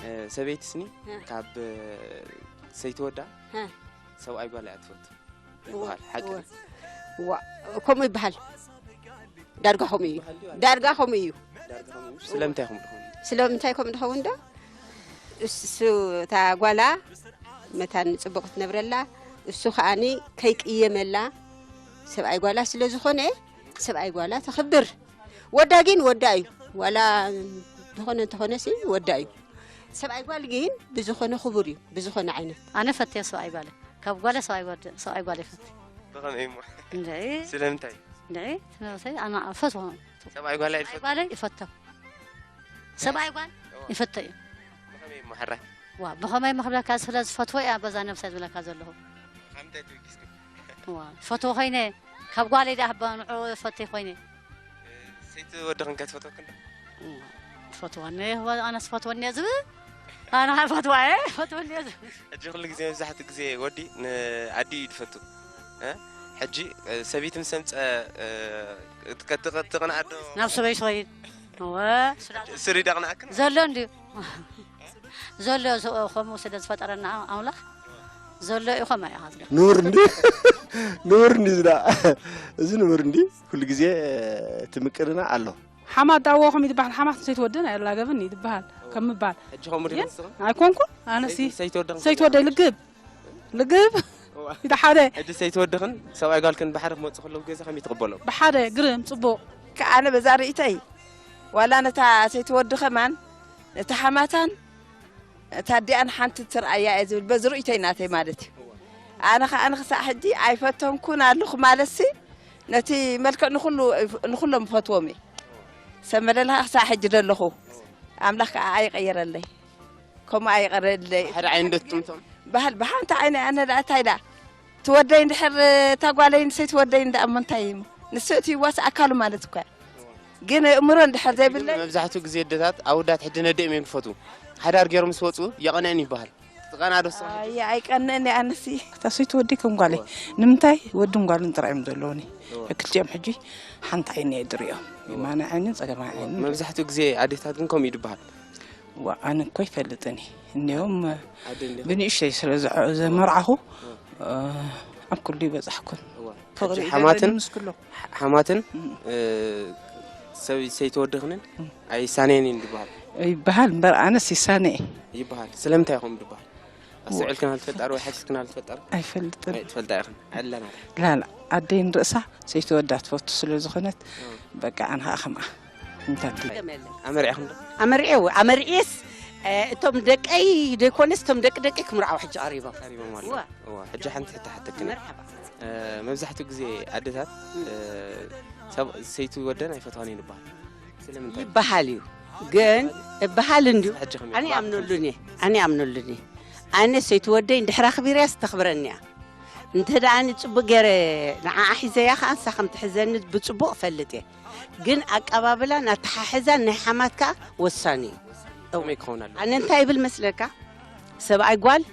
እ፣ ሰበይትስኒ እ። ካብ እ፣ ሰይትወዳ እ። ሰብኣይ ጓል እያ ትፈቱ እወ፣ ይበሃል። ሓቂ እወ። ድዩ? ዋ፣ ከምኡ ይበሃል። ዳርጋ ከምኡ እዩ። ዳርጋ ከምኡ እዩ። ዳርጋ ከምኡ እዩ። ስለምንታይ ከምኡ ድኾን? ስለምንታይ ከምኡ ድኸውን ዶ? እሱ እታ ጓላ መታን ጽቡቕ ትነብረላ፣ እሱ ከኣኒ ከይቅየመላ ሰብኣይ ጓላ ስለ ዝኾነ ሰብኣይ ጓላ ተኽብር። ወዳ ግን ወዳ እዩ። ዋላ ዝኾነ እንተኾነ ሲ ወዳ እዩ። ሰብኣይ ጓል ግን ብዝኾነ ክቡር እዩ። ብዝኾነ ዓይነት ኣነ ፈትየ ሰብኣይ ጓለ ካብ ጓለ ሰብኣይ ጓል ሰብኣይ ጓለ ይፈት ብኸመይ እሞ? እንድዒ ስለምንታይ? እንድዒ ትምህርተይ ኣነ ፈትዎ ሰብኣይ ጓል ሰብኣይ ኣይትፈቱ? ጓለ ይፈቶ ሰብኣይ ጓል ይፈቶ እዩ ብኸመይ እሞ ሕራይ? ዋ ብኸመይ መኽብለካ ስለ ዝፈትዎ እያ በዛ ነብሰ ዝብለካ ዘለኹ ካብ ምንታይ ትብጊስኪ? ዋ ዝፈትዎ ኮይነ ካብ ጓለይ ዳ ህባ ንዑ ፈትይ ኮይነ ሰይቲ ወድኽን ከትፈትወክን ዶ? ትፈትወኒ ኣነስ ፈትወኒ እየ ዝብል ኣነ ፈትዋ እየ ፈትወኒ እየ ዝብል ሕጂ ኩሉ ግዜ መብዛሕትኡ ግዜ ወዲ ንኣዲ እዩ ዝፈቱ። እ? ሕጂ እ፣ ሰበይቲ ምስ ኣምፀ እ፣ እቲ ከትቕ- ትቕንዓ ዶ? ናብ ሰበይ ትኸይድ እወ ስዳ እሱ ዶ ይቕንዓክን? ዘሎ እንድዩ ዘሎ ዝ- ከምኡ ስለ ዝፈጠረና ኣምላኽ ዘሎ እዩ ከምኡ ኢኻ ዝገብር ንቡር እንዲ ንቡር እንዲ ዝዳ እዚ ንቡር እንዲ ኩሉ ግዜ ትምቅርና ኣሎ ሓማት ዳዎ ከም ይትበሃል ሓማት ሰይትወደን ኣየላገብን እዩ ትበሃል ከም ምባል ሕጂ ከምኡ ዶ ግን ይመስልኽን? ኣይኮንኩን ኣነሲ ሰይትወደኽን ሰይትወደይ ልግብ ልግብ እቲ ሓደ ሕጂ ሰይትወድኽን ሰብኣይ ጓልክን ብሓደ ክመፁ ከለዉ ግዜ ከመይ ትቕበሎም? ብሓደ ግርም ፅቡቕ ከ ኣነ በዛ ርእይተይ ዋላ ነታ ሰይትወዲ ከማን ነታ ሓማታን እታ ኣዲኣን ሓንቲ ትርኣያ እየ ዝብል በዚ ርእይተይ ናተይ ማለት እዩ ኣነ ከዓ ንክሳዕ ሕጂ ኣይፈተንኩን ኣለኹ ማለትሲ ነቲ መልክዕ ንኩሉ ንኩሎም ይፈትዎም እየ ሰብ መለለኻ ክሳዕ ሕጂ ደለኹ ኣምላኽ ከዓ ኣይቀየረለይ ከምኡ ኣይቀረለይ ሓደ ዓይኒ ዶ ትጥምቶም? ባህል ብሓንቲ ዓይነ ኣነ ዳ እንታይ ዳ ትወደይ እንድሕር እታ ጓለይ ንሰይ ትወደይ እንዳ እሞ እንታይ እዩ ንሱ እቲ ይዋስ ኣካሉ ማለት እኳ ግን እምሮ እንድሕር ዘይብለይ መብዛሕትኡ ግዜ ኣደታት ኣወዳት ሕጂ ነደኦም እዮም ዝፈትዉ። ሓዳር ገይሮም ምስ ወፁ የቐንአን ይበሃል። ትቐንኣ ዶ ንስኺ ሕጂ? ኣየ ኣይቀንእን እየ ኣነሲ እታ ሰይቲ ወደይ ከም ጓለይ ንምንታይ ወድን ጓልን ጥራይ እዮም ዘለውኒ ክልቲኦም ሕጂ ሓንቲ ዓይኒ እየ ድሪኦም የማናይ ዓይንን ጸገማይ ዓይንን መብዛሕትኡ ግዜ ኣዴታት ግን ከምኡ እዩ ዝበሃል። ዋ ኣነ እኮ ይፈልጥን እየ እኒኦም ኣደ እንዲኻ? ብንእሽተይ ስለ ዝመርዓኹ ኣብ ኩሉ ይበጻሕኩን እዋ። ፍቕሪ ሓማትን ይደልኒ ምስ ኩሎም ሓማትን እም። እ፣ ሰብ ሰይቲ ወድኽንን ኣይሳነየን እየን ዝበሃል ይበሃል እምበር ኣነስ ይሳነ እየ ይበሃል። ስለምንታይ ከምኡ ዝበሃል? ኣስተውዒልክና ትፈልጣ ዶ ወይ ሓቲትክና ትፈልጣ ዶ? ኣይፈልጥን ኣይ፣ ትፈልጣ ኢኽን ኣለና። ላላ ኣደይ ንርእሳ ሰይቲ ወዳ ትፈቱ ስለ ዝኾነት በቃ ኣነ ከዓ ከምኣ እንታይ ትብል ኣመሪዕኽን ዶ? ኣመርዒ ኣመርዒስ እ፣ እቶም ደቀይ ዘይኮነስ እቶም ደቂ ደቂ ክምርዓው ሕጂ ቀሪቦም ቀሪቦም ኣለዉ። እዋ። እዋ፣ ሕጂ ሓንቲ ሕቶ ሓተክን። መርሓባ እ፣ መብዛሕትኡ ግዜ ኣደታት እ፣ ሰብ ሰይቲ ወደን ኣይፈትዋን እየን ይበሃል። ስለምንታይ? ይበሃል እዩ ግን እበሃል እንድዩ ሕጂ ከመይ ኣነ ትበሃል? ኣምነሉን እየ ኣነ ኣምነሉን እየ ኣነ ሰይቲ ወደይ እንድሕር ኣኽቢርያስ ተኽብረኒ እያ እንተ ደኣ ኣነ ጽቡቅ ገይረ ንዓኣ ሒዘያ ከኣ ንሳ ከም ትሕዘኒ ብጽቡቅ እፈልጥ እየ ግን ኣቀባብላን ኣተሓሕዛን ናይ ሓማት ከኣ ወሳኒ እዩ ከመይ ክኸውን ኣለዎ? ኣነ እንታይ ይብል መስለካ ሰብኣይ ጓል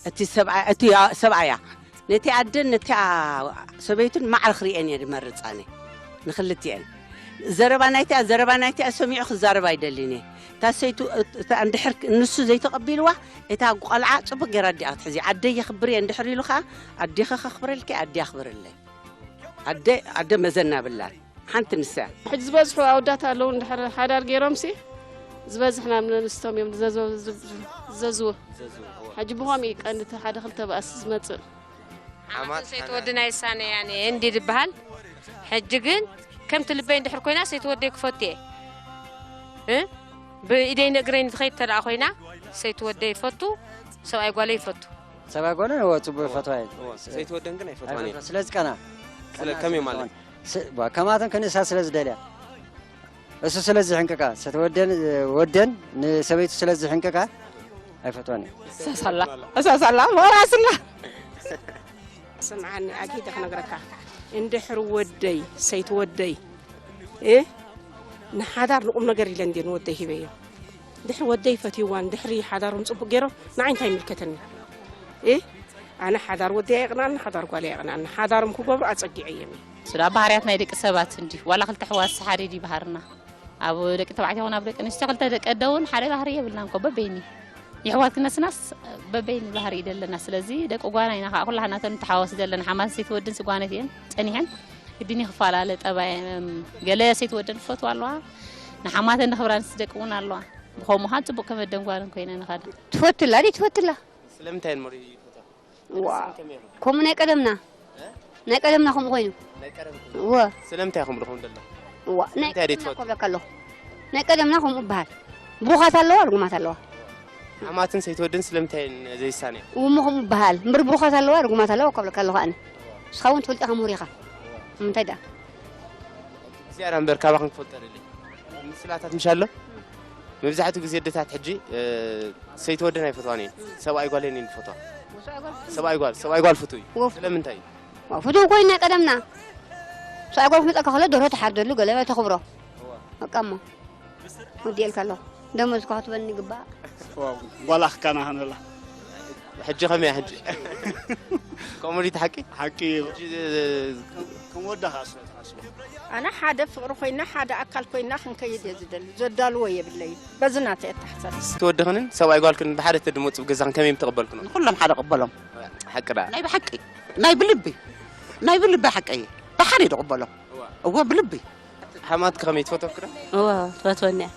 እቲ ሰብኣይ እቲ ሰብኣያ ነቲ ኣደን ነቲ ሰበይቱን ማዕረ ክርእየን እየ ዝመርፅ ኣነ ንክልቲአን ዘረባ ናይቲኣ ዘረባ ናይቲኣ ሰሚዑ ክዛረብ ኣይደልን እየ እታ ሰይቱ እታ እንድሕር ንሱ ዘይተቐቢልዋ እታ ቆልዓ ፅቡቅ ገይራ ኣዲኣ ክትሕዚ ኣደይ የኽብር እየ እንድሕር ኢሉ ከዓ ኣዴኸ ከኽብረልኪ ኣዴ ኣኽብርለይ ኣደ ኣደ መዘና ብላን ሓንቲ ንሳ እያ ሕጂ ዝበዝሑ ኣወዳት ኣለዉ እንድሕር ሓዳር ገይሮምሲ ዝበዝሕ ናብ ነንስቶም እዮም ዝዘዝዎ ሕጂ ብኸምኡ እዩ ቀንዲ እቲ ሓደ ክልተ ባእሲ ዝመፅእ ሓማት ሰይትወዲ ናይ ሳነ ያኔ እንዲ ዝበሃል ሕጂ ግን ከምቲ ልበይ እንድሕር ኮይና ሰይትወደይ ክፈቱ እየ እ? ብኢደይ ንእግረይ ንትኸይድ ተደኣ ኮይና ሰይትወደይ ይፈቱ ሰብኣይ ጓለይ ይፈቱ ሰብኣይ ጓልን እወ ፅቡቅ ይፈትዋ እየ ሰይትወደን ግን ኣይፈትዋን እየን። ስለ ዝቀና ስለ ከመይ ማለት? ከማተን ክንእሳ ስለ ዝደልያ እሱ ስለ ዝሕንቅቃ ሰተወደን ወደን ንሰበይቱ ስለ ዝሕንቅቃ ኣይፈትዋን እዩ እሳሳላ እሳሳላ ወራስላ ስምዓኒ ኣኪደ ክነግረካ እንድሕር ወደይ ሰይቲ ወደይ እ ንሓዳር ንቁም ነገር ኢለ እንዴ ንወደይ ሂበዮ ድሕሪ ወደይ ፈትይዋን ድሕሪ ሓዳሮም ፅቡቅ ገይሮም ንዓይ እንታይ ይምልከተኒ እ ኣነ ሓዳር ወደይ ኣይቅንኣኒ ሓዳር ጓል ኣይቅንኣኒ ሓዳሮም ክገብሩ ኣፀጊዐ እየም ስዳ ባህርያት ናይ ደቂ ሰባት እንዲ ዋላ ክልተ ሕዋስ ሓደ ድዩ ባህርና ኣብ ደቂ ተባዕትዮ ኹን ኣብ ደቂ ኣንስትዮ ክልተ ደቂ ኣደ እውን ሓደ ባህሪ የብልናን እኮ በበይኒ። የሕዋት ክነስናስ በበይኒ ባህሪ እዩ ዘለና። ስለዚ ደቂ ጓና ኢና ከዓ ኩላህና እተን ተሓዋሲ ዘለና ሓማት ሰይቲ ወድን ስጓነት እየን ጸኒሐን። ግድን ይኽፈላለ ጠባየን። ገለ ሰይቲ ወደን ትፈትዋ ኣለዋ፣ ንሓማተን ንኽብራን ደቂ እውን ኣለዋ። ብኸምኡ ከዓ ጽቡቕ ከም ኣደን ጓልን ኮይነ ንኸዳ። ትፈትላ ድዩ ትፈትላ? ስለምንታይ እየን መሪኡ ይፈትዋ? ዋ። ከምኡ ናይ ቀደምና፣ ናይ ቀደምና ከምኡ ኮይኑ። ናይ ቀደም እወ። ስለምንታይ ከምኡ ደኹም ደሎ? ዋ፣ ናይ ስለምንታይ ደይ ቀደምና ትፈቱ? ኮብለካ ኣለኹ። ናይ ቀደምና ከምኡ ይበሃል። ብሩኻት ኣለዋ፣ ርጉማት ኣለዋ። ሓማትን ሰይቲ ወድን ስለምንታይ እየን ዘይሳነያ? እሞ ከምኡ ይበሃል። እምበር ብሩኻት ኣለዋ፣ ርጉማት ኣለዋ፣ ኮብለካ ኣለኹ ኣነ። ንስኻ እውን ትፈልጦ ኢኻ ምሁር ኢኻ። ንምንታይ ደኣ? ዝያዳ እምበር ካባኽን ክፈልጦ ደልየ። ምስላታት ምሽ ኣሎ? መብዛሕትኡ ግዜ ኣደታት ሕጂ፣ እ፣ ሰይቲ ወደን ኣይፈትዋን እየን። ሰብኣይ ጓል እየን ዝፈትዋ። ሰብኣይ ጓል፣ ሰብኣይ ጓል ፍቱው እዩ። ወፍ-፣ ስለምንታይ እዩ? ወፍቱው ኮይኑ ናይ ቀደምና። ሰብኣይ ጓል ክመፀካ ከሎ ደርሆ ትሓርደሉ፣ ገለ ተኽብሮ። በቃ እሞ። ወዲኤልካ ኣለኹ። ደሞዝካ ክትበኒ ይግባእ። ዋው፣ ጓል ኣኽካና ኸነላ። ሕጂ ኸመይ እያ ሕጂ? ከምኡ ድዩ እቲ ሓቂ? ሓቂ እዩ። ሕጂ፣ እ፣ ከም ወዳ ኸኣ ስለ ትሓስቦ። ኣነ ሓደ ፍቕሪ ኮይና፣ ሓደ ኣካል ኮይና ክንከይድ እየ ዝደሊ። ዘዳልዎ የብለይን። በዚ ናተይ ኣተሓሳስባ። እቲ ወድኽንን ሰብኣይ ጓልክን ብሓደ ተድመጹ ኣብ ገዛኽን ከመይ ምተቐበልክኖ? ንኹሎም ሓደ ቅበሎም። ሓቂ ደኣ? ናይ ብሓቂ፣ ናይ ብልቢ፣ ናይ ብልቢ ሓቀይ። ብሓደ እዩ ዝቕበሎም። እዋ። እወ፣ ብልቢ። ሓማትኪ ከመይ ትፈትወኪ ዶ? እወ፣ ትፈትወኒ እያ።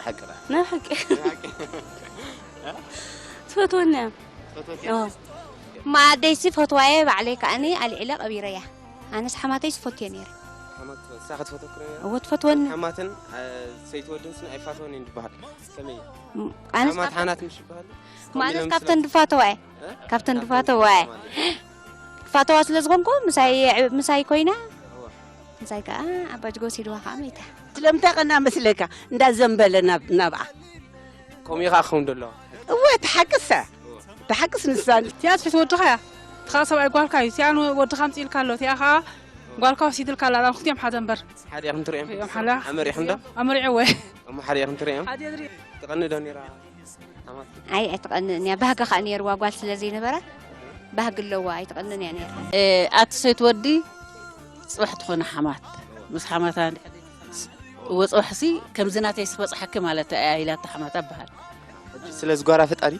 ሓቂ ደኣ? ናይ ሓቂ። ናይ ሓቂ። ትፈትወኒ እያ። ትፈትወኪ? እወ። እማ ኣደይሲ ፈትዋየ ባዕለይ ከኣኒ ኣልዒለ ቀቢረያ። ኣነስ ሓማተይ ዝፈትዮ ነይረ። ሓማት ንሳ ክትፈትወኪ ዶ ነይራ? እወ ትፈትወኒ። ሓማትን፣ እ፣ ሰይቲ ወድንስ ኣይፋተወን እየን ዝበሃል። ከመይ? ም-፣ ኣነስ ሓማት ካብ ሓናት ምሽ ይበሃል? ማለት ከምኡ ካብተን ዝመስለኪ? ድፋተዋ እየ። እ? ካብተን ካብተን ድፋተዋ እየ። ድፋተዋ ማለት? ድፋተዋ ስለ ዝኾንኩ ምሳይ፣ ምሳይ ኮይና፣ እወ። ምሳይ ከኣ ኣባጅጎ ወሲድዋ ከኣ መይታ። ስለምንታይ ቀና መስለካ? እንዳዘንበለ ናብ-፣ ናብኣ። ከምኡ እዩ ከኣ ክኸውን ደሎ። እወ፣ ትሓቅሰ። ትሓቅስ ንሳ። እቲኣ ትሕቲ ወድኻ እያ። እቲኻ ሰብኣይ ጓልካ እዩ። እቲኣ ንወድኻ ኣምጺእልካ ኣሎ። እቲኣ ከኣ ጓልካ ወሲድልካ ኣላ። እዚኣም ክልቲኦም ሓደ እምበር። ሓደ ኢኽን ትርእዮም? ሪኦም ሓላ። ኣመሪኽን ዶ? ኣመሪዐወ። እሞ ሓደ ኢኽን ትርእዮም? ሓደ እየ ዝርኢ። ትቐንእ ዶ ነይራ? ኣማት? ኣይ፣ ኣይትቐንእን እያ። ባህጊ ከኣ ነይርዋ ጓል ስለ ዘይነበራ፣ ባህጊ ኣለዋ። ኣይትቐንእን እያ ነይራ። እ፣ ኣቲ ሰይቲ ወዲ ጽባሕ ትኾነ ሓማት። ምስ ሓማታ እንድሕር ዘይተሰማማዕ፣ እወ፣ ጽባሕሲ ከምዚ ናተይስ ክበጽሓኪ ማለት እያ ኢላታ ሓማታ ይበሃል። ስለ ዝጓራ ፈጣሪ?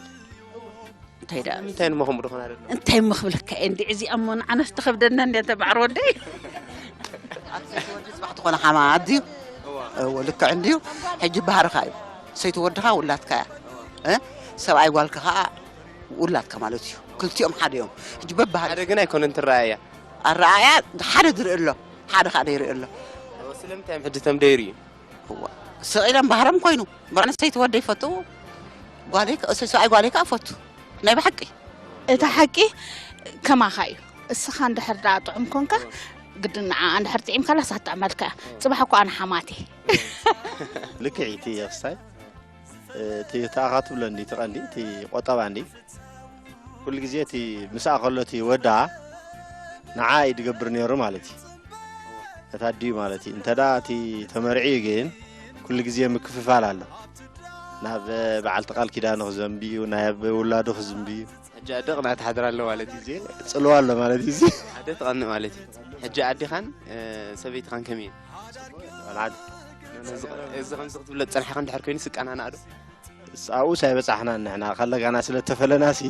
እንታይ ደኣ? እንታይ ንመኸሙ ድኾና ደሎ? እንታይ እሞ ክብለካ እየ እንዲ፣ እዚኣ እሞ ንዓናስ ተኸብደና እንድያ፣ እንተ ማዕረ ወደይ። ኣቲ ሰይቲ ወዲ ጽባሕ ትኾነ ሓማት ድዩ? እወ። እወ፣ ልክዕ እንድዩ። ሕጂ ባህርኻ እዩ። ሰይቲ ወድኻ ውላድካ እያ። እ? ሰብኣይ ጓልካ ኸኣ ውላድካ ማለት እዩ። ክልቲኦም ሓደ እዮም። ሕጂ በብባህሪ ሓደ ግን ኣይኮነን ትረኣያ። ኣረኣእያ ሓደ ዝርኢ ኣሎ፣ ሓደ ኻኣ ዘይርኢ ኣሎ። ስለምንታይ እዮም ሕጂ እቶም ዘይርእዩ? እዋ፣ ስቕ ኢሎም ባህሮም ኮይኑ። እምበር ኣነ ሰይቲ ወደይ ይፈቱ፣ ጓለይ ከ-፣ ሰብኣይ ጓለይ ከኣ እፈቱ። ናይ ብሓቂ። እቲ ሓቂ ከማኻ እዩ። እስኻ እንድሕር ደኣ ጥዑም ኮንካ፣ ግድን ንዓኣ እንድሕር ጥዒምካላ ንሳ ትጥዕመልካ እያ። ጽባሕ እኮ ኣነ ሓማት እየ። ልክዕ እዩ እቲ ክስታይ። እቲ ተኣኻ ትብሎ እንዲ፣ እቲ ቀንዲ፣ እቲ ቆጠባ እንዲ። ኩሉ ግዜ እቲ ምስኣ ከሎ እቲ ወዳ ንዓ እዩ ዝገብር ነይሩ ማለት እዩ። ነታ ኣዲኡ ማለት እዩ። እንተ ደኣ እቲ ተመርዒ እዩ ግን ኩሉ ግዜ ምክፍፋል ኣሎ። ናብ በዓልቲ ቃል ኪዳኑ ክዘንቢ እዩ፣ ናብ ውላዱ ክዝንቢ እዩ። ሕጂ ኣደ ቅንዕቲ ሓደራ ኣሎ ማለት እዩ። እዚ ጽልዋ ኣሎ ማለት እዩ። እዚ ኣደ ትቐንእ ማለት እዩ። ሕጂ ኣዴኻን፣ እ፣ ሰበይትኻን ከመይ እየን? ቆልዓ። እዚ፣ እዚ ከምዚ ክትብሎ ዝጸናሕካ እንድሕር ኮይኑ ስቃናና ዶ? ስ-፣ ኣብኡስ ኣይበጻሕናን ንሕና፣ ከለጋና ስለ እተፈለናሲ።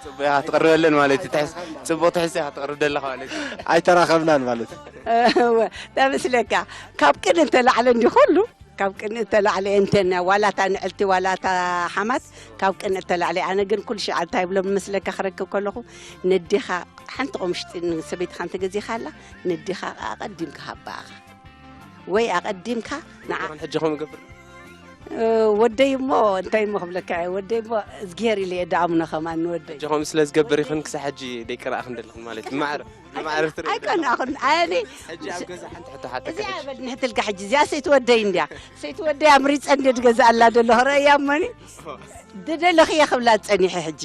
ጽቡቕ ኢኻ ትቕርበለን ማለት እዩ። ትሕስ-፣ ጽቡቕ ትሕዝቶ ኢኻ ትቕርብ ዘለኻ ማለት እዩ። ኣይተራኸብናን ማለት እዩ። እወ፣ ተመስለካ። ካብ ቅን እተላዕለ እንዲ ኩሉ፣ ካብ ቅን እተላዕለ እንተና፣ ዋላ እታ ንዕልቲ፣ ዋላ እታ ሓማት፣ ካብ ቅን እተላዕለ። ኣነ ግን ኩሉ ሽዓ እንታይ ይብሎም መስለካ ክረክብ ከለኹ፣ ነዴኻ ሓንቲ ቁምሽጢ ንሰበይትኻ እንተገዚኻላ፣ ነዴኻ ኣቐዲምካ ሃባ ኢኻ። ወይ ኣቐዲምካ ንዓ-፣ ኣዴኻን ሕጂ ከምኡ ገብር? እ፣ ወደይ እሞ እንታይ እሞ ክብለካ እየ፣ ወደይ እሞ እዝግሄር ኢለ እየ ደኣምኖ ከማን ንወደይ። ሕጂ ከምኡ ስለ ዝገብር ኢኽን ክሳብ ሕጂ ደይቀናእኽን ዘለኽን ማለት እዩ። ማዕረ፣ ማዕረ ትርኢ ኣይቀናእኹን። ኣነ ሕጂ ኣብ ገዛ ሓንቲ ሕቶ ሓተካ እዚኣ ሕጂ። በል ንሕትልካ ሕጂ፣ እዚኣ ሰይቲ ወደይ እንድያ። ሰይቲ ወደይ ኣምሪጸ እንድየ ዝገዝኣላ ዘለኹ። ረእያ እሞኒ፣ ድደለኽዮ ክብላ ጸኒሐ ሕጂ።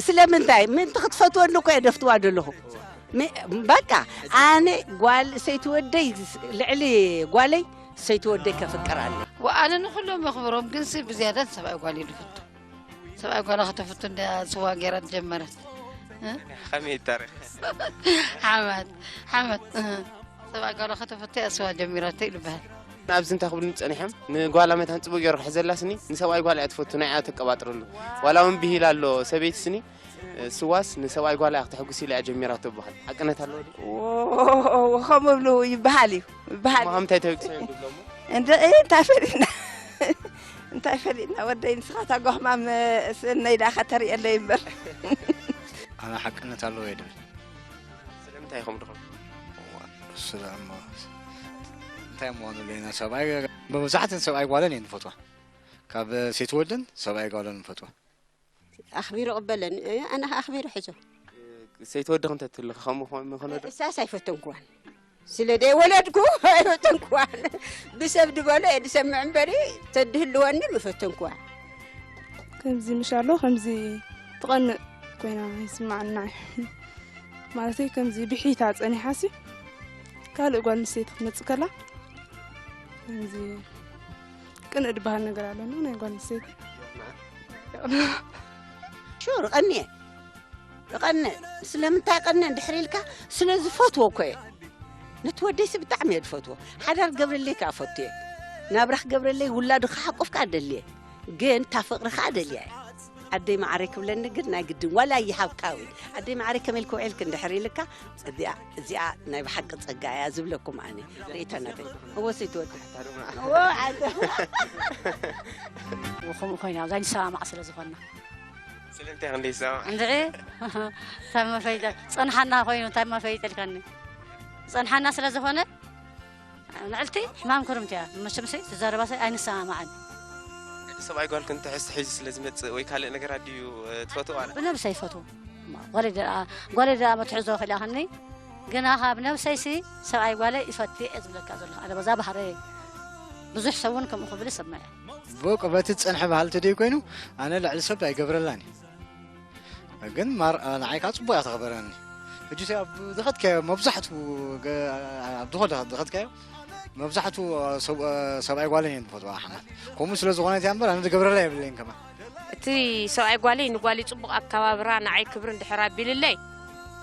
ስለምንታይ? ምእንቲ ክትፈትወኒ እኮ እየ ደፍትዋ ዘለኹ። ም-፣ በቃ፣ ኣነ ጓል ሰይቲ ወደይ፣ ልዕሊ ጓለይ ሰይቲ ወደይ ከፍቅር ኣለኒ። ወኣነ ንኹሎም የኽብሮም፣ ግንሲ ብዝያዳ ንሰብኣይ ጓል እዩ ዝፍቱ። ሰብኣይ ጓላ ከተፍቱ እንድያ ስዋ ገይራ ዝጀመረት። እ? ከመይ ይታረቅ? ሓማት፣ ሓማት፣ እ። ሰብኣይ ጓላ ከተፍቱ እያ ስዋ ጀሚራቶ እዩ ዝበሃል። ኣብዚ እንታይ ክብሉኒ ጸኒሖም፣ ንጓላ መታን ጽቡቕ ገይሩ ክሕዘላ ስኒ፣ ንሰብኣይ ጓላ እያ ትፈቱ፣ ንዓኣ ተቀባጥረሉ። ዋላ እውን ብሂል ኣሎ፣ ሰበይቲ ስኒ፣ ስዋስ ንሰብኣይ ጓላ እያ ክተሐጉስ ኢላ እያ ጀሚራቶ ይበሃል። ሓቅነት ኣለዎ ድዩ? ዎ፣ ከምኡ ብሉ ይበሃል እዩ፣ ይበሃል እሞ እዩ። ከም እንታይ ተበጊሶ እዮም ዝብሎ እሞ? እንደ-፣ እ፣ እንታይ ፈሊጥና? እንታይ ፈሊጥና? ወደይ ንስኻ እታ ጓህማም፣ እ፣ ስእነይ ደኣ ከተርእየለይ እምበር። ኣነ ሓቅነት ኣለዎ እየ ድብል። ስለምንታይ ኢኹም ድኹም? እሱ ደኣ እሞ እንታይ እሞ ንለና ሰብኣይ፣ መብዛሕትእን ሰብኣይ ጓለን እየን ዝፈትዋ። ካብ ሰይቲ ወደን ሰብኣይ ጓለን ንፈትዋ። ኣኽቢሩ ቅበለኒ፣ እ፣ ኣነ ኸኣ ኣኽቢሩ ሕዞ። ሰይቲ ወድኺ እንተ ትህሉ ከምኡ ኾን-፣ ምኾነ ዶ? እሳስ ኣይፈተንኩዋን። ስለ ደይ ወለድኩ ኣይፈተንኩዋን። ብሰብ ድበሎ እየ ድሰምዕ እምበሪ፣ ተድህልወኒ ምፈተንኩዋ። ከምዚ ምሽ ኣሎ፣ ከምዚ ትቐንእ ኮይና ይስማዓና። ማለተይ ከምዚ ብሒታ ጸኒሓሲ፣ ካልእ ጓል ኣንስተይቲ ክትመጽእ ከላ፣ ከምዚ ቅንእ ድበሃል ነገር ኣሎ፣ ናይ ጓል ኣንስተይቲ። ሹር፣ ቀንየ። እቐንእ። ስለምንታይ እቐንእ እንድሕር ኢልካ፣ ስለ ዝፈትዎ እኮ እየ። ነቲ ወደይሲ ብጣዕሚ እየ ዝፈትዎ። ሓዳር ክገብረለይ ከኣ እፈቱ እየ። ናብራ ክገብረለይ፣ ውላዱ ክሓቁፍ ከኣ እደሊ እየ። ግን እታ ፍቕሪ ከኣ እደልያ እየ። ኣደይ መዓረይ ክብለኒ ግን ናይ ግድን፣ ዋላ ይሃብካ እውን። ኣደይ መዓረይ ከመይ ኢልኪ ውዒልኪ እንድሕር ኢልካ፣ እዚኣ፣ እዚኣ ናይ ብሓቂ ጸጋ እያ ዝብለኩም ኣነ። ርእይቶ ናተይ። እወ፣ ሰይትወደይ። እወ፣ ዓደ። ከምኡ ኮይና፣ ኣብዛ ንሰማማዕ ስለ ዝኾንና። ስለምንታይ ክንደይ ይሰማማዕ? እንድዒ፣ እንታይ መፈይጠ-፣ ጸንሓና ኮይኑ፣ እንታይ መፈይጠልካኒ? ጸንሓና ስለ ዝኾነ፣ ንዕልቲ ሕማም ክርምቲ እያ። መቸምሲ፣ ትዛረባሲ ኣይንሰማማዕን። እቲ ሰብኣይ ጓል ክንትሕዝ ሒዙ ስለ ዝመጽእ ወይ ካልእ ነገር ኣድዩ፣ እ፣ ትፈትዎ ኣላ? ብነብሰይ ይፈትዎ። ጓለይ ደኣ፣ ጓለይ ደኣ መትሕዞ ከሊኣኸኒ፣ ግና ካብ ነብሰይሲ ሰብኣይ ጓለይ ይፈቲ እየ ዝብለካ ዘለኹ። ኣነ በዛ ባህረይ ብዙሕ ሰብ እውን ከምኡ ክብል ይሰምዕ። በቃ በቲ ዝጸንሐ ባህሊ ተደይ ኮይኑ፣ ኣነ ልዕሊ ሰብ ኣይገብረላን እዩ። ግን ማር-፣ ንዓይ ከዓ ጽቡቕ እያ ተኽበረኒ። ሕጂ ኣብ ዝኸድካዮ መብዛሕትኡ ገ-፣ ኣብ ዝኾነ ዝኸድካዮ መብዛሕትኡ ሰብ-፣ ሰብኣይ ጓልን እየን ዝፈትዋ ሓማት። ከምኡ ስለ ዝኾነት እያ እምበር ኣነ ዝገብረላ የብለይን ከማን። እቲ ሰብኣይ ጓለይ ንጓለይ ጽቡቕ ኣከባብራ ንዓይ ክብሪ እንድሕር ኣቢልለይ፣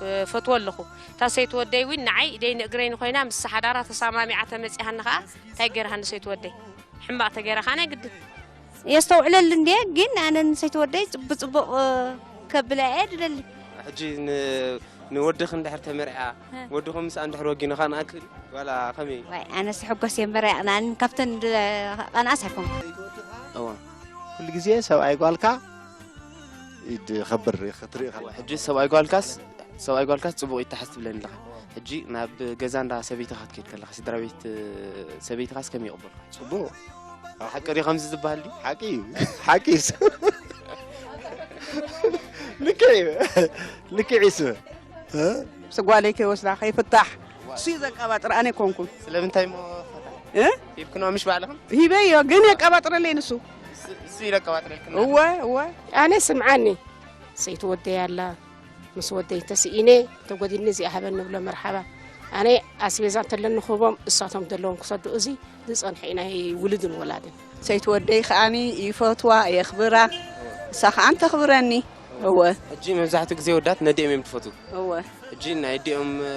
እ፣ ፈትዎ ኣለኹ። እታ ሰይቲ ወደይ እውን ንዓይ ኢደይ ንእግረይን ኮይና ምስ ሓዳራ ተሰማሚዓ ተመጺኣኒ ከኣ እንታይ ገይርሃኒ ሰይቲ ወደይ? ሕማቕ ተገይራ ከኣ ናይ ግድን። የስተውዕለሉ እንድየ፣ ግን ኣነ ንሰይቲ ወደይ ጽቡ-፣ ብጽቡቕ፣ እ፣ ከብላ እየ ድደሊ። ሕጂ ን-፣ ንወድኺ እንድሕር ተመርዕያ፣ እ። ወድኹም ምስኣ እንድሕር ወጊኑ ከነኣክል ዋላ ከመይ? ዋይ፣ ኣነስ ሕጎስ እየ እምበር ኣይቕንኣንን፣ ካብተን ድ-፣ ቀንኣስ ኣይኮንኩ። እዋ፣ ኩሉ ግዜ ሰብኣይ ጓልካ ይድ-፣ ይኸብር፣ ክትርኢ ከለኻ። ሕጂ ሰብኣይ ጓልካስ፣ ሰብኣይ ጓልካስ ጽቡቕ ይተሓዝ ትብለኒ ኣለኻ። ሕጂ ናብ ገዛ እንዳ ሰበይትኻ ክትከይድ ከለኻ፣ ስድራ ቤት ሰበይትኻስ ከመይ ይቕበሉኻ? ጽቡቕ። ኣብ ሓቂ ድዩ ከምዚ ዝበሃል ድዩ? ሓቂ እዩ። ሓቂ እዩ። ልክዕ እዩ። ልክዕ እዩ። እ? ምስ ጓለይ ከይወስዳ ከይፍታሕ። እሱ እዩ ዘቀባጥር፣ ኣነ ኣይኮንኩን። ስለምንታይ እሞ ፈታሕ? እ? ሂብክንዋ ምሽ ባዕልኽን? ሂበዮ፣ ግን የቀባጥረለይ ንሱ። እሱ፣ እሱ እዩ ዘቀባጥረልክን? እወ፣ እወ። ኣነ ስምዓኒ። ሰይቲ ወደይ ኣላ። ምስ ወደይ ተስኢነ፣ ተጎዲልኒ እዚኣ ሃበኒ ንብሎ መርሓባ። ኣነ ኣስቤዛ እንተለኒ ክህቦም፣ እሳቶም ዘለዎም ክሰዱ። እዚ ዝጸንሐ እዩ ናይ ውሉድን ወላድን። ሰይቲ ወደይ ከኣኒ ይፈትዋ፣ የኽብራ። እሳ ከኣ እንተኽብረኒ። እወ። ሕጂ መብዛሕትኡ ግዜ ወዳት ነዲኦም እዮም ትፈትዉ። እወ። ሕጂ ናይ ኣዲኦም፣ እ፣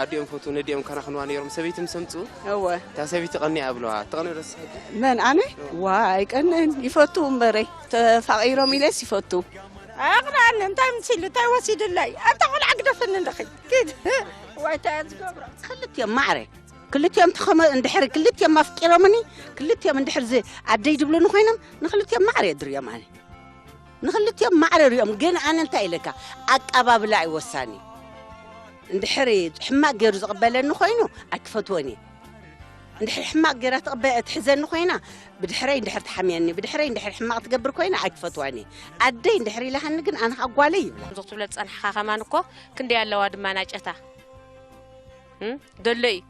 ኣዲኦም ፈትዉ፣ ነዲኦም ከናኽንዋ ነይሮም። ሰበይቲ ምስ ኣምጽኡ፣ እወ። እታ ሰበይቲ ቀኒኣ ኣብለዋ። ትቐንእ ዶ ንስኺ ሕጂ? መን፣ ኣነ? እወ። ዋ፣ ኣይቀንእን። ይፈትዉ እምበረይ። ተፋቒሮም ኢለስ ይፈትዉ። ኣቕንኣኒ፣ እንታይ ምሲሉ፣ እንታይ ወሲድለይ? ኣብታ ቆልዓ ግደፍኒ እንድኺ። ኪድ። ዋይ፣ እንታይ እየ ዝገብሮ? ክልቲኦም ማዕረ። ክልቲኦም ተኸመ-፣ እንድሕሪ ክልቲኦም ኣፍቂሮምኒ፣ ክልቲኦም እንድሕሪ ዝ-፣ ኣደይ ድብሉኒ ኮይኖም፣ ንክልቲኦም ማዕረ እየ ድርዮም ኣነ። ንክልቲኦም ማዕረ ሪኦም፣ ግን ኣነ እንታይ ኢለካ? ኣቀባብላ እዩ ወሳኒ። እንድሕሪ ሕማቕ ገይሩ ዝቕበለኒ ኮይኑ፣ ኣይክፈትዎን እየ። እንድሕሪ ሕማቕ ገይራ ትቕበ-፣ ትሕዘኒ ኮይና፣ ብድሕረይ እንድሕር ትሓምየኒ፣ ብድሕረይ እንድሕር ሕማቕ ትገብር ኮይና፣ ኣይክፈትዋን እየ። ኣደይ እንድሕር ኢላሃኒ ግን፣ ኣነ ኸኣ ጓለይ ይብላ። ከምዚ ክትብለ ዝጸናሕካ ከማን እኮ ክንደይ ኣለዋ ድማ ናጨታ። እም? ደሎ እዩ።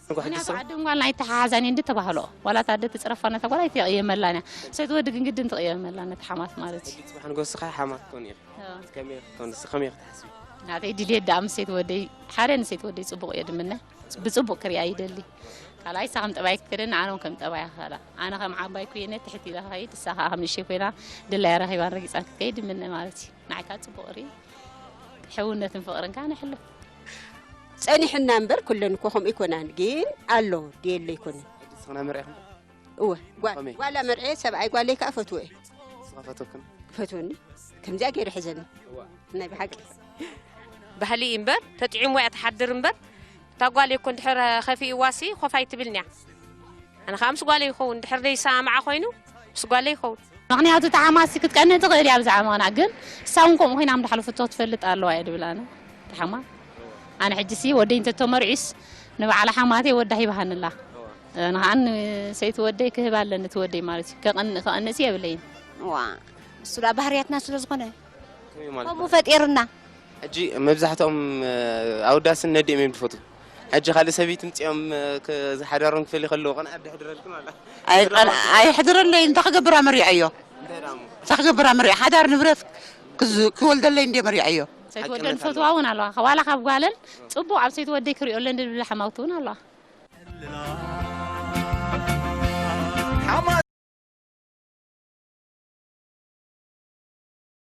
ምኽንያቱ ዓድን ጓልን ኣይተሓሓዛን እየን እንድተባህልኦ። ዋላ እታ ኣደ ትጽረፋ ነታ ጓል ኣይትቕየመላን እያ። ሰይቲ ወዲ ግን ግድን ትቕየመላ ነቲ ሓማት ማለት እዩ። ሕጂ ጽባሕ ንጎስኻ ሓማት ትኾን ኢኺ። ኣዎ። ከመይ ክትኮን፣ ንስኺ ከመይ ክትሓስቢ? ናተይ ድልየት ደኣ ምስ ሰይቲ ወደይ፣ ሓደ ንሰይቲ ወደይ ጽቡቕ እየ ድምነ። ብጽቡቕ ክሪኣ ይደሊ። ካልኣይ፣ እሳ ከም ጠባይ ክትከደኒ፣ ኣነ እውን ከም ጠባያ ክኸዳ። ኣነ ከም ዓባይ ኮይነ ትሕት ኢለ ክኸይድ፣ እሳ ኸኣ ከም ንእሽተይ ኮይና ድላያ ረኺባን ረጊጻን ክትከይድ ይምነ ማለት እዩ። ንዓይ ከኣ ጽቡቕ ርኢ። ሕውነትን ፍቕርን ከኣ ነሕሉ። ጸኒሕና እምበር፣ ኩለን እኮ ከምኡ ኣይኮናን፣ ግን ኣሎ፣ ድየለ ኣይኮነን። ና መርዒኹም? እወ ጓል ከመይ? ጓል መርዐ ሰብኣይ ጓለይ ከዓ ፈትወ እየ ስኻ ፈተክን? ፈትወኒ ከምዚኣ ገይሩ ሕዘኒ ናይ ብሓቂ ባህሊ እዩ እምበር ተጥዒሙ እያ ትሓድር እምበር እታ ጓል እኮ እንድሕር ከፊእዋሲ ኮፍ ኣይትብልንያ ኣነ ከዓ ምስ ጓለይ ይኸውን እንድሕር ዘይሰማምዓ ኮይኑ ምስ ጓለይ ይኸውን ምኽንያቱ እታ ሓማሲ ክትቀንእ ትኽእል እያ ብዛዕባ ምኽና ግን እሳ እውን ከምኡ ኮይና ምዳሕለፈቶ ክትፈልጥ ኣለዋ እየ ድብል ኣነ እታ ሓማ ኣነ ሕጂ ሲ ወደይ እንተተመርዒስ ንበዓላ ሓማተይ ወዳ ሂባሃንላ ንኸዓ ንሰይቲ ወደይ ክህብ ኣለኒ እቲ ወደይ ማለት እዩ ከቐንእ ከቐንእሲ የብለይን ዋ እሱ ዳ ባህርያትና ስለ ዝኾነ ከመይ ማለት ከምኡ ፈጢርና ሕጂ መብዛሕትኦም ኣወዳስን ነዲኦም እዮም ዝፈትዉ ሕጂ ካልእ ሰበይቲ ምፅኦም ዝሓዳሮም ክፈሊ ከለዎ ቀን ኣደ ሕድረልክን ኣላ ኣይሕድረለይ እንታይ ክገብራ መሪዐዮ እንታይ ክገብራ መሪዐ ሓዳር ንብረት ክወልደለይ እንደ መሪዐዮ ሰይቲ ወደን ዝፈትዋ እውን ኣለዋ ዋላ ካብ ጓለን ፅቡቅ ኣብ ሰይቲ ወደይ ክሪኦ ኣለኒ ዝብላ ሓማውቲ እውን ኣለዋ